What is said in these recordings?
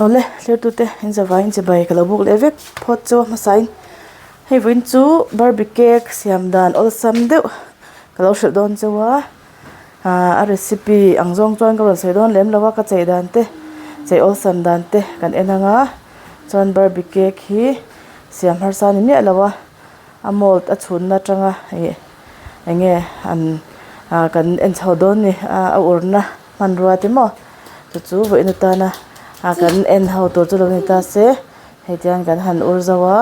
Awle thlertute in zavaiin chibai ka lo buk leh vek phawt chu a hmasain hei vawiin chu barbie cake siam dan awlsam deuh ka lo hrilh dawn cheu a ah a recipe ang zawng chuan ka rawn sawi dawn lem lo a ka chei dan te chei awlsam dan te kan en ang a chuan barbie cake hi siam harsa ni miah lo a a mold a chhunna atanga ih eng nge an ah kan en chho dawn a ni a urna. Hmanrua te maw chu chu vawiin atana ah kan en ho tur chu lo ni ta se hei tiang kan han ur zo a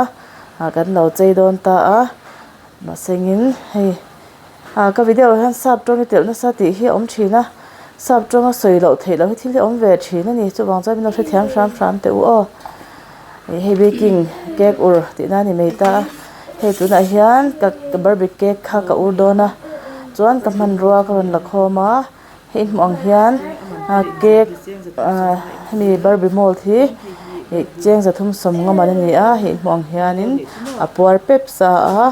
ah kan lo chei dawn ta a mahsengin hei ah ka video ah hian sap tawng hi telh nasa tih hi a awm thin a sap tawnga sawi loh theih loh hi thil hi a awm ve thin a ni chuvang chuan min lo hrethiam hram hram teh u aw ih hei baking cake ur tih na a ni mai ta a hei tunah hian ka barbie cake kha ka ur dawn a chuan ka hmanrua ka rawn la khawm a. Hei hmuh ang hian cake ah hemi barbie mold hi ih cheng 350 man a ni a hei hmuh ang hianin a puar pep sa a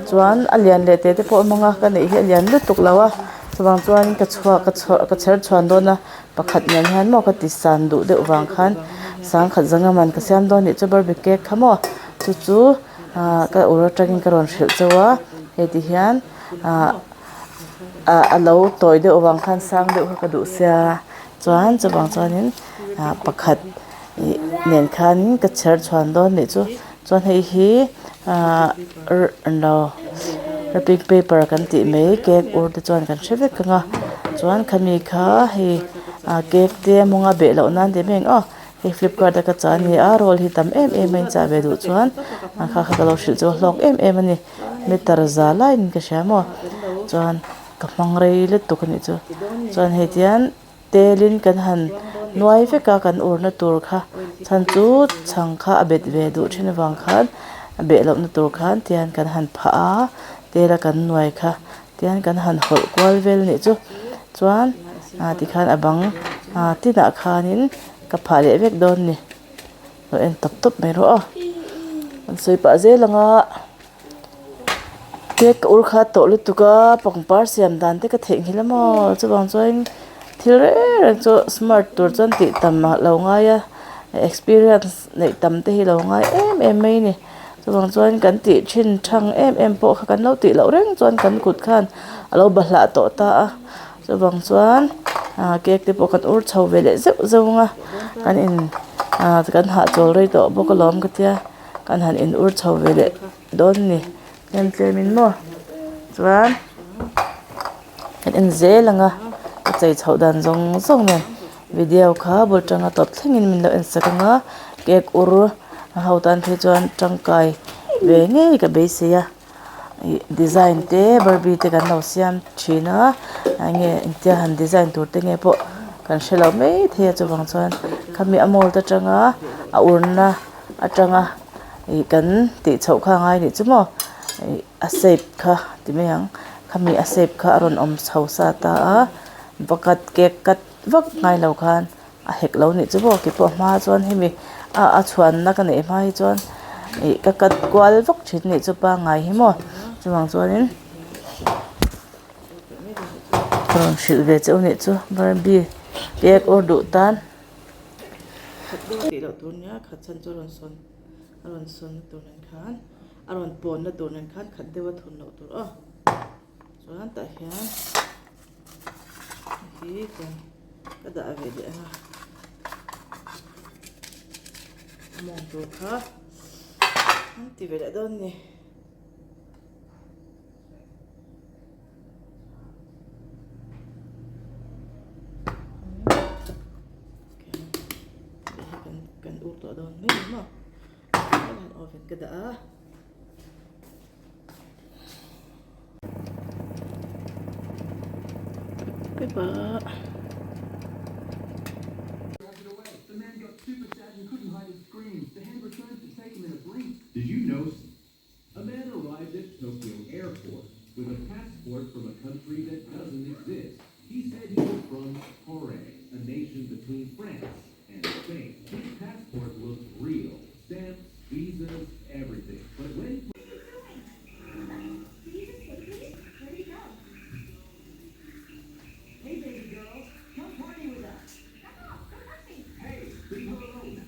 chuan a lian leh te te pawh a hmang a ka neih hi a lian lutuk lo a chuvang chuan ka chhuak ka chhuah ka chher chhuan dawn a pakhat nen hian maw ka ti san duh deuh vang khan sangkhat zanga man ka siam dawn anih chu barbie cake kha maw chu chu ah ka ur atangin ka rawn hrilh chauh a hei ti hian ah. ah a lo tawi deuh avang khan sang deuh kha ka duh sia chuan chuvang chuanin ah pakhat ih nen khanin ka chher chhuan dawn nih chu chuan hei hi ah englo wrapping paper kan tih mai cake ur te chuan kan hre vek ang a chuan khami kha hei ah cake te a mawnga beh loh nan tih mai ang aw hei flipkart a ka chah a ni a roll hi tam em em a in chah ve duh chuan a kha kha ka lo hrilh chu a hlawk em em a ni. Meter za laiin ka hria maw chuan ka hmang rei lutuk a nih chu chuan hei tihian telin kan han nuai vek a kan urna tur kha chhan chu chhang kha a bet ve duh thin avang khan a beh lohna tur khan tihian kan han phah a tela kan nuai kha tihian kan han hawlh kual vel a nih chu chuan ah tikhan a bang ah tinah khanin ka phah leh vek dawn a ni. Lo en tawp tawp mai rawh aw an sawi pah zel ang a cake ka ur kha tawh lutuk a pangpar siam dan te ka theihnghilh a maw chuvang chuan thil reng reng chu smart tur chuan tih tam a lo ngai a experience neih tam te hi lo ngai em em mai a ni chuvang chuan kan tih thin thang em em pawh kha kan lo tih loh reng chuan kan kut khan a lo bahlah tawh ta a. Chuvang chuan ah cake te pawh kan ur chho ve leh zeuh zeuh ang a kan in ah kan hahchawl rei tawh bawk alawm ka tia kan han in ur chho ve leh dawn a ni tlem tlem in maw chuan kan en zel ang a ka chei chhoh dan zawng zawng nen video kha bul tanga tawp thlengin min lo en sak ang a cake ur a ho tan phei chuan tangkai ve ngei ka beisei a. ih design te barbie te kan lo siam thin a eng nge engtia han design tur te nge pawh kan hre lo maithei a chuvang chuan khami a mold atanga a urna atanga ih kan tih chhoh kha a ngai anih chu maw ih a shape kha ti mai ang khami a shape kha a rawn awm chho sa ta a va cut cake cut vak ngai lo khan. A hek lo nih chu maw keipawh hma chuan hemi a a chhuanna ka neih hma hi chuan ih ka cut kual vak thin nih chu pangngai hi maw chuvang chuanin ka rawn hrilh ve cheu nih chu barbie cake ur duh tan. Tih loh tur nia khat chhan chu a rawn sawn a rawn sawn na tur nen khan a rawn pawn na tur nen khan khat deuh a thun loh tur aw chuan tah hian. Hi chuan ka dah ve leh ang a a mawng tur kha an ti ve leh dawn a ni. Kan ur tawh dawn mai ni maw oven ka dah a. Did you know a man arrived at Tokyo Airport with a passport from a country that doesn't exist? He said he was from Corée, a nation between France and Spain. His passport looked real. Stamps, visas, everything. But when Did he just take me? Where'd he go? Hey, baby girl, come party with us. Back off! Don't touch me! Hey, leave her alone.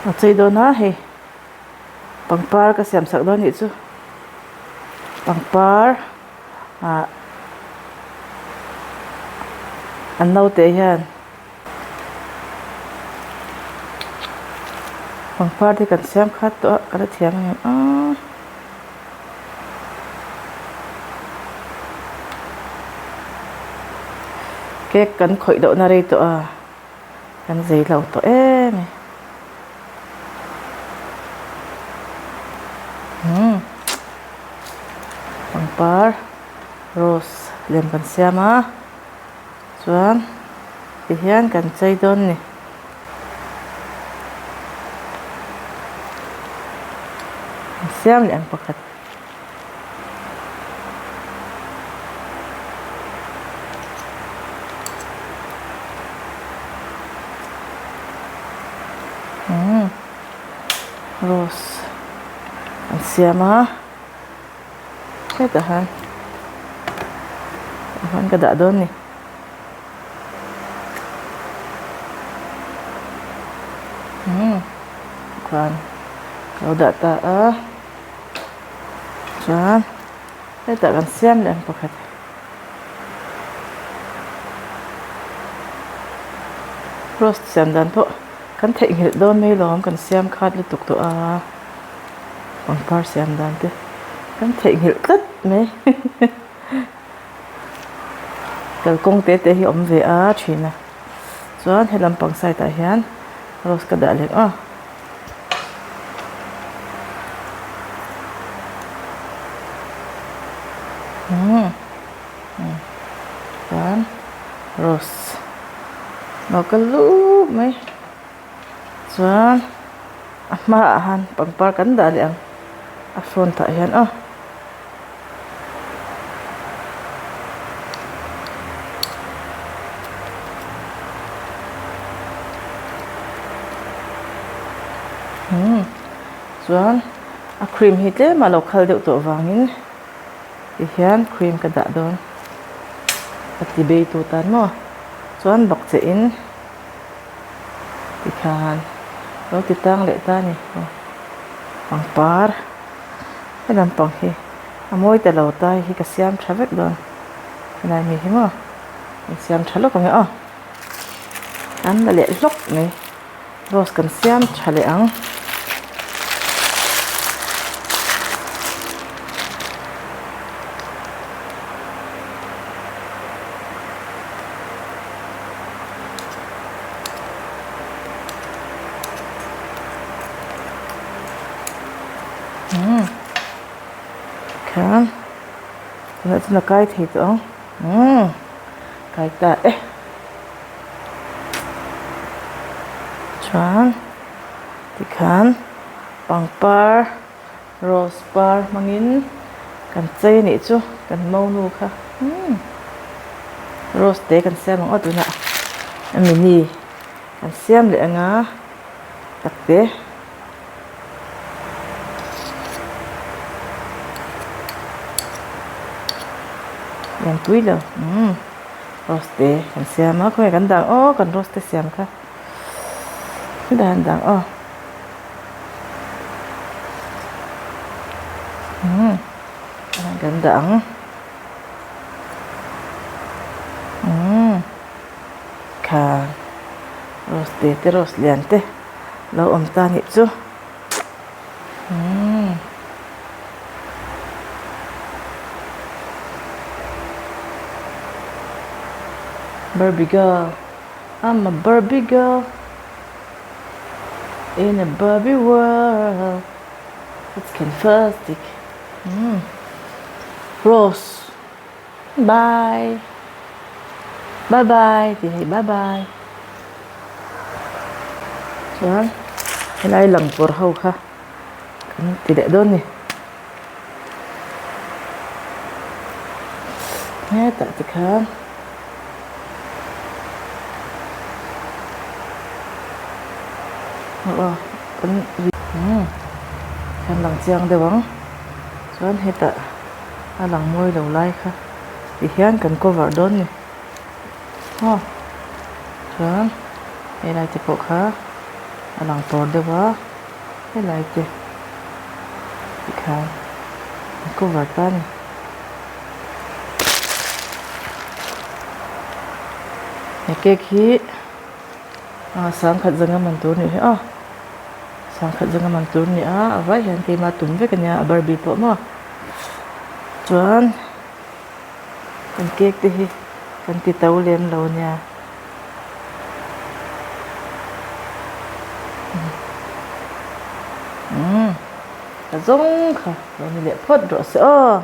A chei dawn a hei pangpar ka siam sak dawn nih chu pangpar ah an naute hian pangpar te kan siam khat tawh a ka la thiam ang em aw. Cake kan khawih loh na rei tawh a kan zei lo tawh em a ni. Pangpar rose lem kan siam a chuan tihian kan chei dawn a ni. Kan siam leh ang pakhat. Umm rose an siam a hetah hian tah hian ka dah dawn a ni. Umm khan ka lo dah ta a. Chuan hetah kan siam leh ang pakhat rose siam dan pawh kan theihnghilh dawn mai lawm kan siam khat lutuk tawh a pangpar siam dan te kan theihnghilh tlat mai kalkawng te te hi a awm ve a thin a chuan he lampang side ah hian rose ka dah leh a. Chuan rose lo kal lup mai chuan a hmaah han pangpar kan dah leh ang a front ah hian aw. Umm chuan a cream hi tlem a lo khal deuh tawh vangin tihian cream ka dah dawn a ti bei tu tan maw chuan bakcheh in tikhan lo ti tang leh ta a ni pangpar. He lampang hi a mawi ta lo ta hi ka siam tha vek dawn helai mi hi maw kan siam tha lawk ang e aw an la leh hlawk mai rose kan siam tha leh ang. Umm khan tunah chuan a kai thei tawh ang umm kai ta e chuan tikhan pangpar rose par hmangin kan chei anih chu kan monu kha umm rose te kan siam ang aw tunah a mini kan siam leh ang a tak te. Lianpui lo umm rose te kan siam a khawnge kan dang aw kan rose te siam kha hetah hian dang aw umm kan dah ang umm kha rose te te rose lian te. Lo awm ta nih chu umm Barbie girl I'm a Barbie girl in a Barbie world it's fantastic umm rose bye bye bye tih hei bye bye chuan helai lang pawr ho kha kan ti leh dawn a ni hetah te khan aw kan umm kan lang chiang deuh ang chuan hetah. A lang mawi lo lai kha ti hian kan cover dawn ni aw chuan helai te pawh kha a lang tawr deuh a helai te tikhan an cover ta a ni. He cake hi ah sangkhat zanga man tur a nih hi aw sangkhat zanga man tur a ni a a vai hian keima tum vek a nia a barbie pawh maw. Chuan kan cake te hi kan ti to lem lo nia umm ka zawng kha lo ni leh phawt rawh se aw.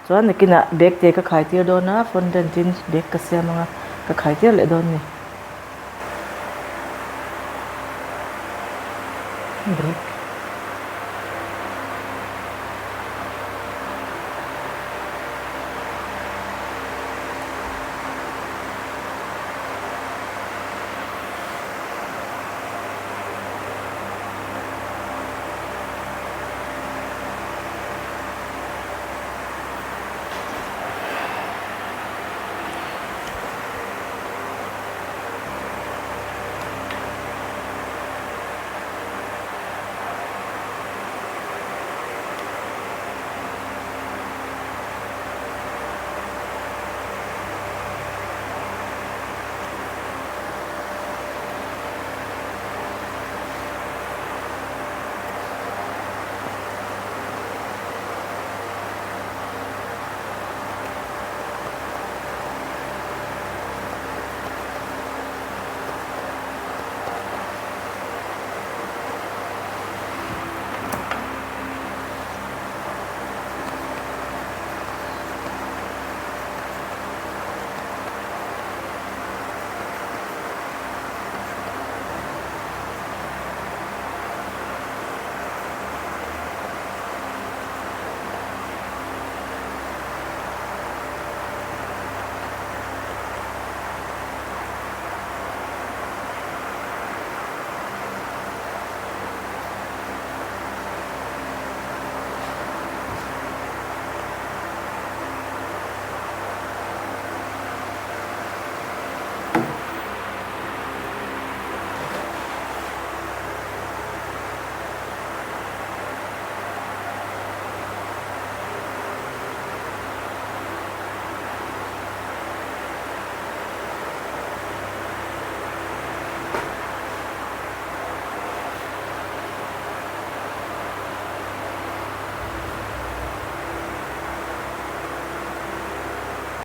Chuan nakinah bag te ka khai tir dawn a fondant in bag ka siam ang a ka khai tir leh dawn a ni. Bag.